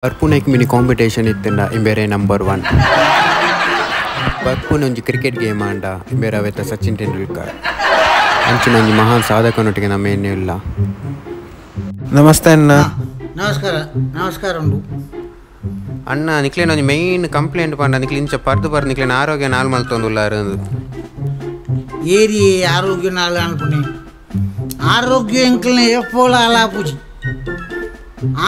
ಬರ್ಪುನೆಕ್ mini competition ಇತ್ತಿಂಡ ಇಂಬೇರೆ number 1. ಬರ್ಪುನ ಒಂಜಿ cricket game ಆಂಡ ಇಂಬೇರೆ ಅವೆತ ಸಚಿನ್ ತೆಂಡೂಲ್ಕರ್. ಅಂಚಿನ ಒಂಜಿ ಮಹಾನ್ ಸಾಧಕನೊಟ್ಟಿಗೆ ನಮ್ಮ ಏನೇ ಇಲ್ಲ. ನಮಸ್ತೆ ಅಣ್ಣ. ನಮಸ್ಕಾರ ನಮಸ್ಕಾರ ಉಂಡು ಅಣ್ಣ. ನಿಕ್ಲೇನ ಒಂಜಿ ಮೈನ್ ಕಂಪ್ಲೇಂಟ್ ಪಂಡ ನಿಕ್ಲೆ ಇಂಚ ಪರ್ದು ಪರ್ದು ನಿಕ್ಲೇನ ಆರೋಗ್ಯ ನಾಲ್ ಮಲ್ತೊಂದುಲ್ಲಾರು. ಏರಿ ಆರೋಗ್ಯ ನಾಲ್ ಅನ್ಪುಣೆ ಆರೋಗ್ಯ ಎಂಕ್ಲನೆ ಎಪ್ಪೋಲ ಅಲಾಪುಜಿ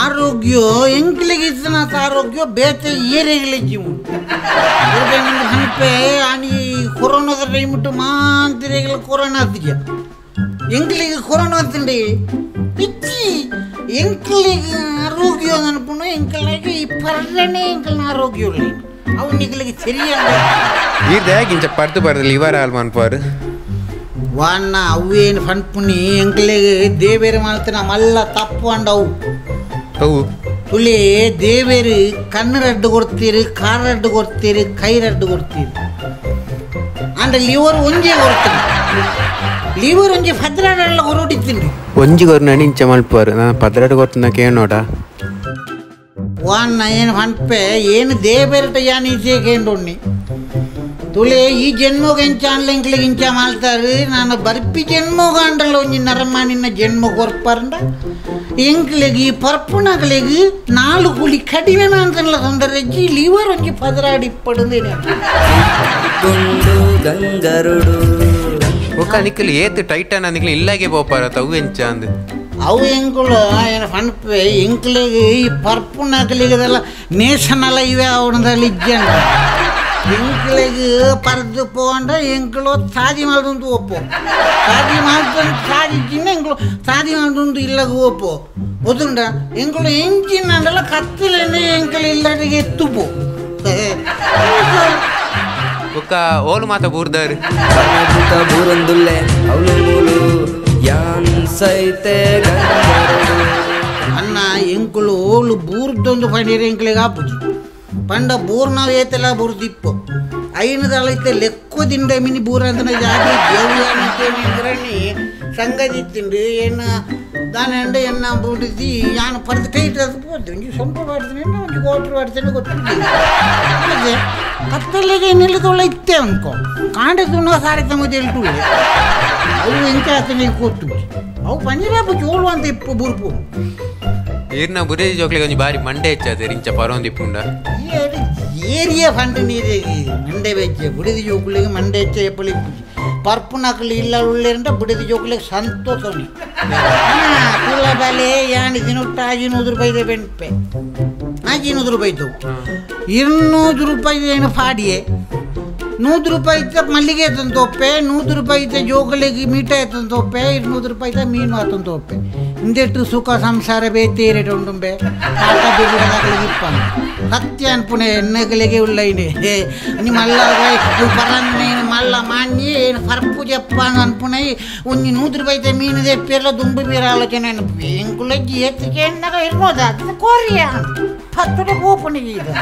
ಆರೋಗ್ಯ ಎಂಕ್ಲಿಗೆ ಇತ್ತನಾಥ ಆರೋಗ್ಯ ಬೇತೆ ಏರಿಗಲೆ ಜೀವ ಹನ್ಪೆ ಆನಿ ಕೊರೋನಾದ ಟೈಮ್ ಇಟ್ಟು ಮಾಂತಿರೇಗಲ ಕೊರೋನಾ ಆತಿಗೆ ಎಂಕ್ಲಿಗೆ ಕೊರೋನಾ ಆತಂಡಿ ಇಚ್ಚಿ ಎಂಕ್ಲಿಗೆ ಆರೋಗ್ಯ ಅನ್ಪುಣ ಎಂಕ್ಲಿಗೆ ಈ ಪರ್ರನೆ ಎಂಕ್ಲಿನ ಆರೋಗ್ಯ ಇಲ್ಲ ಅವು ನಿಕ್ಲಿಗೆ ಸರಿಯಲ್ಲ. ಈರ್ದಾಗ ಇಂಚ ಪರ್ದು ಪರ್ದು ಲಿವರ್ ಹಾಲ್ ಮನ್ಪಾರು ವಾನ್ನ ಅವೇನು ಫನ್ಪುಣಿ ಎಂಕ್ಲಿಗೆ ದೇವೇರು ಮಾಡ್ತಾನ ಮಲ್ಲ ತಪ್ಪು ಅಂಡವು ಅವು ತುಳಿ ದೇವೇರು ಕಣ್ಣು ರಡ್ಡು ಕೊಡ್ತೀರಿ ಕಾರ್ ರಡ್ಡು ಕೊಡ್ತೀರಿ ಕೈ ರಡ್ಡು ಕೊಡ್ತೀರಿ ಅಂಡ ಲಿವರ್ ಒಂಜೆ ಕೊಡ್ತೀನಿ ಲಿವರ್ ಒಂಜಿ ಪದ್ರಾಡೆಲ್ಲ ಹೊರಡಿತೀನಿ ಒಂಜಿ ಕೊರ್ನ ಇಂಚ ಮಲ್ಪಾರು ನಾನು ಪದ್ರಾಡು ಕೊಡ್ತಿನ ಕೇಳೋಡ ವಾನ್ನ ಏನು ಫನ್ಪೆ ಏನು ದೇವೇರಟ ಯಾನ್ ಈಚೆ ಕೇಂಡೊಣ್ಣಿ ತುಳಿ ಈ ಜನ್ಮಗೆ ಇಂಚ ಎಂಕ್ಲಿಗೆ ಇಂಚ ಮಾಡ್ತಾರೆ ನಾನು ಬರ್ಪಿ ಜನ್ಮಗಾಂಡಲ್ಲ ಒಂಜಿ ನರಮಾನಿನ ಜನ್ಮ ಕೊರ್ಪಾರಂಡ ಎಂಕ್ಲಿಗೆ ಈ ಪರ್ಪುನಗಳಿಗೆ ನಾಲು ಕೂಲಿ ಕಡಿಮೆ ಅಂತಲ್ಲ ತೊಂದರೆ ಲಿವರ್ ಒಂಜಿ ಪದರಾಡಿ ಪಡುದೇನೆ ಗಂಗರುಡು ಒಕ್ಕ ನಿಕ್ಕಲು ಏತು ಟೈಟನ್ ನಿಕ್ಲು ಇಲ್ಲಾಗೆ ಪೋಪಾರ ತವು ಎಂಚ ಅಂದು ಅವು ಎಂಕುಲು ಏನು ಫನ್ಪೆ ಎಂಕ್ಲಿಗೆ ಈ ಪರ್ಪುನಗಳಿಗೆ ನೇಷನಲ್ ಇವೆ ಅವನದಲ್ಲಿ ಇಜ್ಜಂಡ ಎಂಕ್ಲಿಗೆ ಪರ್ದು ಪೋಂಡ ಎಂಕ್ಲು ಸಾದಿ ಮಾಡ್ದೊಂದು ಒಪ್ಪು ಸಾದಿ ಮಾಡ್ಕೊಂಡು ಸಾದಿ ಚಿನ್ನ ಎಂಕ್ಲು ಸಾದಿ ಮಾಡ್ದೊಂದು ಇಲ್ಲಗ ಒಪ್ಪು ಗೊತ್ತುಂಡ ಎಂಕ್ಲು ಎಂಚಿನ ಅಂಡಲ್ಲ ಕತ್ತಲೆಂಡ ಎಂಕ್ಲು ಇಲ್ಲಡಿಗೆ ಎತ್ತುಪು. ಒಕ್ಕ ಓಲು ಮಾತ ಬೂರ್ದಾರು ಬೂರಂದುಲ್ಲೆ ಅವಳು ಮೂಲು ಯಾನ್ ಸೈತೆ ಗಂಗರುಡು. ಅನ್ನ ಎಂಕುಲು ಓಲು ಬೂರ್ದೊಂದು ಪಂಡೀರು ಎಂಕ್ಲಿಗೆ ಆಪುಜಿ ಪಂಡ ಬೂರ್ನಾವು ಏತೆಲ್ಲ ಬೂರ್ದಿಪ್ಪು ಐನದಳೈತೆ ಲೆಕ್ಕೋದಿಂದ ಮಿನಿ ಬೂರ ಅಂತ ಜಾತಿ ದೇವ್ಯಾನಿ ಸಂಗತಿ ತಿಂಡು ಏನು ದಾನೆ ಎನ್ನ ಬೂಡಿಸಿ ಯಾನು ಪರ್ದು ಟೈಟ್ ಅದು ಪೋದು ಒಂಜಿ ಸೊಂಪ ಪಾಡ್ತೀನಿ ಒಂಜಿ ಕೋಟ್ರು ಪಾಡ್ತೀನಿ ಗೊತ್ತಿಲ್ಲ ಕತ್ತಲೆಗೆ ನಿಲ್ಲದೊಳ್ಳ ಇತ್ತೆ ಅನ್ಕೋ ಕಾಂಡೆ ತುಣ್ಣ ಸಾರಿ ತಮ್ಮದು ಎಲ್ಟು ಅವು ಎಂಚ ಆತನೇ ಕೂತು ಅವು ಪಂಜರಾಪು ಚೋಳು ಅಂತ ಇಪ್ಪು ಬುರ್ಪು. ಈರ್ನ ಬುರೇಜಿ ಜೋಕ್ಲಿಗೆ ಒಂಜಿ ಬಾರಿ ಮಂಡೆ ಹೆಚ್ಚಾದ ಇಂಚ ಪರೊಂದಿಪ್ಪುಂಡ ಏರಿಯಾ ಫಂಡ್ ನೀರಿಗೆ ಮಂಡೆ ಬೆಚ್ಚೆ ಬುಡಿದ ಜೋಕುಲಿಗೆ ಮಂಡೆ ಹೆಚ್ಚ ಎಪ್ಪಲಿ ಪರ್ಪುನಕಲು ಇಲ್ಲ ಉಳ್ಳೇರಂಟ ಬುಡಿದ ಜೋಕುಲಿಗೆ ಸಂತೋಷ ಕುಲ ಬಲೆ ಯಾಣಿ ದಿನೊಟ್ಟ 500 ರೂಪಾಯಿ ಬೆಂಪೆ 500 ರೂಪಾಯಿ 200 ರೂಪಾಯಿ ಏನು ಫಾಡಿಯೆ 100 ರೂಪಾಯಿ ಮಲ್ಲಿಗೆ ತಂದೋಪ್ಪೆ 100 ರೂಪಾಯಿ ಜೋಕುಲಿಗೆ ಮೀಠಾಯಿ ತಂದೋಪ್ಪೆ 200 ರೂಪಾಯಿ ಮೀನು ತಂದೋಪ್ಪೆ ಇಂದೆಟ್ಟು ಸುಖ ಸಂಸಾರ ಬೇತೇರೆ ಉಂಡುಂಬೆ ತಾಟ ಬೇಡಿದಾಗಲಿಗೆ ಇಪ್ಪ ಸತ್ಯ ಅನ್ಪುಣೆ ಎಣ್ಣೆಗಳಿಗೆ ಉಳ್ಳೈನೆ ನಿಮ್ಮ ಪರನ್ನೇನು ಮಲ್ಲ ಮಾನ್ಯ ಏನು ಪರ್ಪು ಜಪ್ಪ ಅನ್ಪುಣೆ ಒಂಜಿ 100 ರೂಪಾಯಿ ಮೀನು ತೆಪ್ಪಿರಲ್ಲ ದುಂಬು ಬೀರ ಆಲೋಚನೆ ಅನ್ಪು ಎಂಕುಲಜ್ಜಿ ಎತ್ತಿಗೆ ಎಣ್ಣಗ ಇರ್ಬೋದ ಅದು ಕೋರಿಯ ಪತ್ತುಡೆ ಪೋಪುಣಿಗೆ ಇದು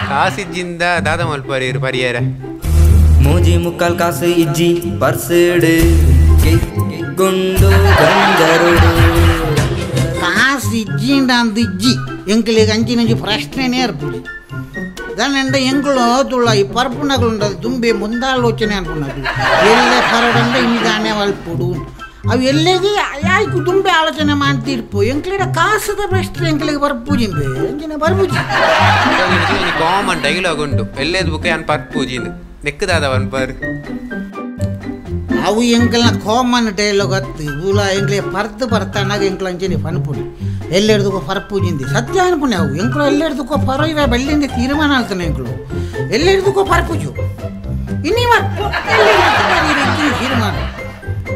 ಕಾಸಿಜ್ಜಿಂದ ದಾದ ಮಲ್ಪರಿ ಪರಿಯಾರ ಮೂಜಿ ಮುಕ್ಕಾಲ್ ಕಾಸು ಇಜ್ಜಿ ಪರ್ಸಿಡು ಗುಂಡು ಗಂಗರುಡು. ಕಾಸು ಇಜ್ಜಿಂಡ ಅಂದು ಇಜ್ಜಿ ಎಂಕ್ಲಿಗೆ ಅಂಚಿನಂಜಿ ಪ್ರಶ್ನೆನೇ ಇರ್ಪುಜಿ ದಾನೆಂಡ ಎಂಕುಲು ತುಳ್ಳ ಈ ಪರ್ಪುನಗಲುಂಡದು ತುಂಬಿ ಮುಂದಾಲೋಚನೆ ಅನ್ಪುನದು ಎಲ್ಲೇ ಪರಡಂಡ ಇನ್ನಿದಾನೆ ವಲ್ಪುಡು ಅವು ಎಲ್ಲೆಗೆ ಯಾಯ್ಕು ತುಂಬಿ ಆಲೋಚನೆ ಮಾಡ್ತಿರ್ಪು ಎಂಕ್ಲಿಡ ಕಾಸದ ಪ್ರಶ್ನೆ ಎಂಕ್ಲಿಗೆ ಬರ್ಪೂಜಿಂಬೆ ಅಂಚಿನ ಬರ್ಪೂಜಿ. ಕಾಮನ್ ಡೈಲಾಗ್ ಉಂಟು ಎಲ್ಲೇದು ಬುಕ್ ಅನ್ ಪರ್ಪೂಜಿಂದು ನೆಕ್ಕದಾದ ಅನ್ಪಾರು ಅವು ಎಂಕಲ್ನ ಕಾಮನ್ ಡೈಲಾಗ್ ಅತ್ತು ಊಲ ಎಂಕ್ಲೆ ಪರ್ದು ಪರ್ತಾನಾಗ ಎಂಕ್ಲ ಅಂಚನೆ ಪನ್ಪುಡಿ ಎಲ್ಲೆಡ್ದುಕೋ ಪರ್ಪೂಜಿಂది ಸತ್ಯ ಅನ್ಪುಣೆ ಅವು ಎಂಕ್ಲು ಎಲ್ಲೆಡ್ದುಕೋ ಪರೋ ಇವ ಬೆಳ್ಳಿಂದ ತೀರ್ಮಾನ ಆಗ್ತಾನೆ ಎಂಕ್ಲು ಎಲ್ಲೆಡ್ದುಕೋ ಪರ್ಪೂಜು ಇನ್ನಿ ತೀರ್ಮಾನ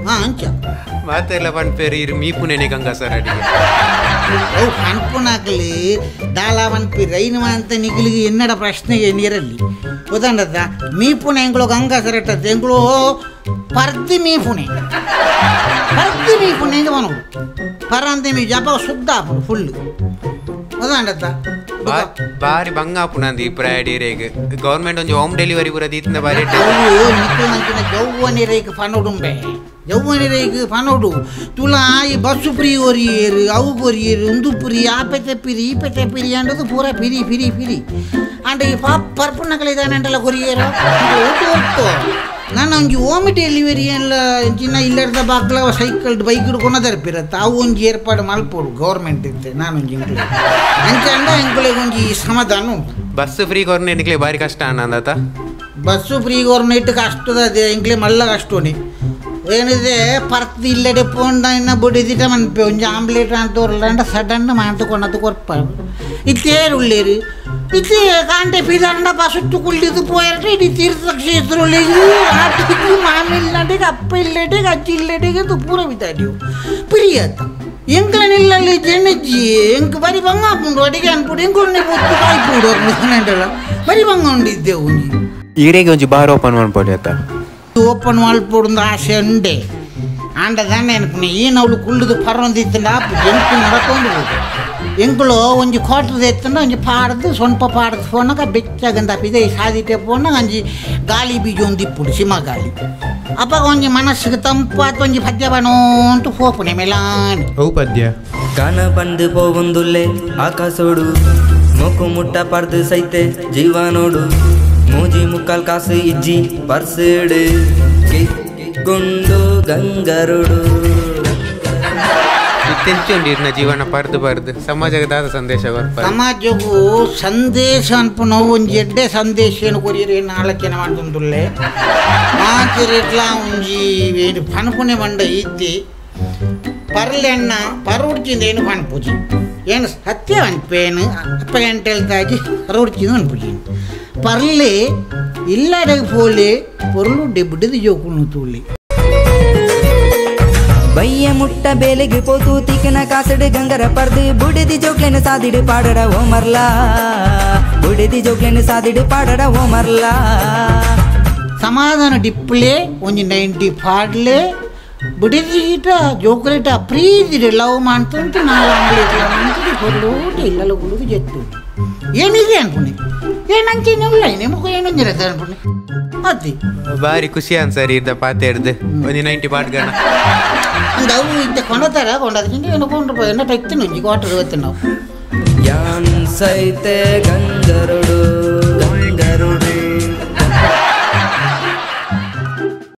ಹಾಂ ಅಂಚ ಮಾತೆಲ್ಲ ಪನ್ಪೇರು ಇರು ಮೀಪುನೇನೆ ಗಂಗಾ ಸರ್ ಅಡಿಗೆ ಅವು ಪನ್ಪುನಾಗಲಿ ದಾಲ ಪನ್ಪಿ ರೈನುವ ಅಂತ ನಿಗಲಿಗೆ ಎನ್ನಡ ಪ್ರಶ್ನೆಗೆ ನೀರಲ್ಲಿ ಗೊತ್ತಂಡದ ಮೀಪುನೆ ಎಂಕ್ಲು ಗಂಗಾ ಸರಟ್ಟದ್ದು ಎಂಕ್ಲು ಪರ್ದಿ ಮೀಪುಣೆ ಪರ್ದಿ ಮೀಪುಣೆ ಎಂದು ಮನೋಡು ಪರಂತೆ ಮೀ ಜಪ ಶುದ್ಧ ಆಪುಡು ಫುಲ್ ಗೊತ್ತಂಡತ್ತ ಬಾರಿ ಬಂಗ ಆಪುಣಂದು ಈ ಪ್ರಾಯಡಿರೇಗ್ ಗೌರ್ಮೆಂಟ್ ಒಂಜಿ ಹೋಮ್ ಡೆಲಿವರಿ ಪೂರ ದೀತಿನ ಬಾರಿ ಅವು ನಿಕ್ಕಲು ನಂಚಿನ ಜೌವನಿ ರೇಕ್ ಪನೋಡುಂಬೆ ಯೌವನರಿಗೆ ಪನೋಡು ತುಲಾ ಈ ಬಸ್ಸು ಪ್ರೀ ಒರಿಯೇರು ಅವು ಕೊರಿಯೇರು ಉಂದು ಪುರಿ ಆ ಪೆತೆ ಪಿರಿ ಈ ಪೆತೆ ಪಿರಿ ಅಂಡದು ಪೂರ ಪಿರಿ ಪಿರಿ ಪಿರಿ ಅಂಡ ಈ ಪಾಪ್ ಪರ್ಪುನಕಲಿದಾನಂಟಲ್ಲ ಕೊರಿಯೇರು ಓಟು ನಾನು ಒಂಜಿ ಹೋಮ್ ಡೆಲಿವರಿ ಎಲ್ಲ ಚಿನ್ನ ಇಲ್ಲರ್ದ ಬಾಕ್ಲ ಸೈಕಲ್ ಬೈಕ್ ಹಿಡ್ಕೊಂಡು ತರ್ಪಿರತ್ತ ಅವು ಒಂಜಿ ಏರ್ಪಾಡು ಮಲ್ಪೋಡು ಗೌರ್ಮೆಂಟ್ ಇತ್ತೆ ನಾನೊಂಜಿ ಎಂಕ್ಲೆ ಅಂಚ ಅಂಡ ಎಂಕ್ಲೆಗ್ ಒಂಜಿ ಸಮಾಧಾನ ಉಂಟು. ಬಸ್ ಫ್ರೀ ಕೊರ್ನೆ ನಿಕ್ಲೆ ಬಾರಿ ಕಷ್ಟ ಅಣ್ಣ. ಬಸ್ಸು ಫ್ರೀ ಕೊರ್ನೆ ಕಷ್ಟದ ಎಂಕ್ಲೆ ಮಲ್ಲ ಕಷ್ಟನೇ ಏನಿದೆ ಪರ್ತ್ ಇಲ್ಲಡೆ ಪೋಂಡ ಇನ್ನ ಬುಡಿದಿಟ ಮನ್ಪೆ ಒಂಜಿ ಆಮ್ಲೆಟ್ ಅಂತ ತೋರ್ಲಂಡ ಸಡನ್ ಮಾಂತ ಕೊನದು ಕೊರ್ಪ ಇತ್ತೇರು ಉಳ್ಳೇರು ಇತ್ತೆ ಕಾಂಟೆ ಪಿದಾಂಡ ಬಸುತ್ತು ಕುಳ್ಳಿದು ಪೋಯರ್ಟ ಇಡೀ ತೀರ್ಥಕ್ಷೇತ್ರ ಆಟಕ್ಕೆ ಮಾಮಿಲ್ಲಾಟಿಗೆ ಅಪ್ಪ ಇಲ್ಲಟಿಗೆ ಅಜ್ಜಿ ಇಲ್ಲಟಿಗೆ ಅದು ಪೂರ ಬಿದ್ದಾಡಿವು ಪ್ರಿಯತ್ತ ಎಂಕ್ಲನಿಲ್ಲಲ್ಲಿ ಜೆಣಜ್ಜಿ ಎಂಕ್ ಬರಿ ಬಂಗ ಹಾಕೊಂಡು ಅಡಿಗೆ ಅನ್ಪುಡು ಎಂಕೊನ್ನೆ ಪೊತ್ತು ಕಾಯ್ಪುಡು ಅಂಟಲ್ಲ ಬರಿ ಬಂಗ ಉಂಡಿದ್ದೆವು ಈರೆಗೆ ಒಂಜಿ ಬಾರ್ ಓಪನ್ ಮನ್ಪೊಡಿ ಆತ. ಓಪನ್ ಮಲ್ಪೊಡು ಆಸೆ ಉಂಡೆ ಆಂಡ ದಾನೆ ಅನ್ಪುಣೆ ಏನವಳು ಕುಳ್ಳುದು ಪರೊಂದಿತ್ತಂಡ ಆಪು ಎಂಕು ನಡಕೊಂಡು ಹೋಗು ಎಂಕುಲು ಒಂಜಿ ಕೋಟದ ಎತ್ತಂಡ ಒಂಜಿ ಪಾಡ್ದು ಸೊನ್ಪ ಪಾಡ್ದು ಫೋನಾಗ ಬೆಚ್ಚಗಂದ ಪಿದೆ ಸಾದಿಟೆ ಪೋನಾಗ ಒಂಜಿ ಗಾಳಿ ಬೀಜ ಒಂದು ಇಪ್ಪುಡು ಸಿಮ ಗಾಳಿ ಅಪ್ಪಾಗ ಒಂಜಿ ಮನಸ್ಸಿಗೆ ತಂಪಾತ್ ಒಂಜಿ ಪದ್ಯ ಬನೋಂಟು ಪೋಪುಣೆ ಮೆಲಾನ್ ಅವು ಪದ್ಯ ಕಾನ ಬಂದು ಪೋವೊಂದುಲ್ಲೆ ಆಕಾಶೋಡು ಮೊಕ್ಕು ಮುಟ್ಟ ಪರ್ದು ಸೈತೆ ಜೀವನೋಡು ಮೂಜಿ ಮುಕ್ಕಾಲ್ ಕಾಸು ಇಜ್ಜಿ ಪರ್ಸುಡು ಗುಂಡು ಗಂಗರುಡು. ಇತ್ತೆಂಚುಂಡು ಜೀವನ ಪರ್ದು ಪರ್ದು ಸಮಾಜಕ್ಕೆ ದಾದ ಸಂದೇಶ ಬರ್ಪ ಸಮಾಜಕ್ಕೂ ಸಂದೇಶ ಅನ್ಪುನ ಒಂಜಿ ಎಡ್ಡೆ ಸಂದೇಶ ಏನು ಕೊರಿಯರು ಏನು ಆಲೋಚನೆ ಮಾಡ್ತುಂದುಲ್ಲೆ ಮಾತಿರೆಟ್ಲ ಒಂಜಿ ಏನು ಪನ್ಪುನೆ ಮಂಡ ಇತ್ತಿ ಪರ್ಲೆಣ್ಣ ಪರುಡ್ಚಿಂದ ಏನು ಪನ್ಪುಜಿ ಏನು ಸತ್ಯ ಅನ್ಪೇನು ಅಪ್ಪ ಗಂಟೆಲ್ತಾಜಿ ಪರುಡ್ಚಿಂದ ಅನ್ಪುಜಿ ಪರ್ಲೆ ಇಲ್ಲಡೆಗೆ ಪೋಲೆ ಪೊರುಳು ಡೆಬ್ಬಿಡಿದು ಜೋಕುನು ತೂಲಿ. ಬಯ್ಯ ಮುಟ್ಟ ಬೇಲೆಗೆ ಪೋತು ತಿಕ್ಕನ ಕಾಸಡು ಗಂಗರ ಪರ್ದು ಬುಡಿದಿ ಜೋಕ್ಲೆನ ಸಾದಿಡು ಪಾಡಡ ಓ ಮರ್ಲಾ ಬುಡಿದಿ ಜೋಕ್ಲೆನ ಸಾದಿಡು ಪಾಡಡ ಓ ಮರ್ಲಾ. ಸಮಾಧಾನ ಡಿಪ್ಲೆ ಒಂಜಿ 90 ಪಾಡ್ಲೆ ಬಿಡಿದೀಟ ಜೋಕ್ಲೇಟ ಪ್ರೀತಿ ಲವ್ ಮಾಡ್ತುಂಟು ನಾಲ್ ಆಂಬ್ಲೇಟ್ ಮಾಡ್ತದೆ ಕೊಲ್ಲೂಟ ಇಲ್ಲಲ್ಲ ಗುಳುಗು ಜೆತ್ತು ಏನಿದೆ ಅನ್ಪುಣೆ ಏನಂಚೇನೆ ಉಲ್ಲ ನಿಮಗೂ ಏನಂಜಿರತ್ತೆ ಅನ್ಪುಣೆ ಅತಿ ಬಾರಿ ಖುಷಿ ಅನ್ಸರಿ ಇದ್ದ ಪಾತೆ ಹಿಡ್ದು ಒಂಜಿ 90 ಪಾಟ್ಗಣ ಅಂದ ಅವು ಇದ್ದ ಕೊಂಡತಾರ ಕೊಂಡದಕ್ಕಿಂತ ಏನು ಕೊಂಡ್ರು ಎನ್ನ ಟೆಕ್ತಿನ ಒಂಜಿ ಕ್ವಾರ್ಟರ್ ಗೊತ್ತು ನಾವು. ಯಾನ್ ಸೈತೆ ಗಂಗರುಡು.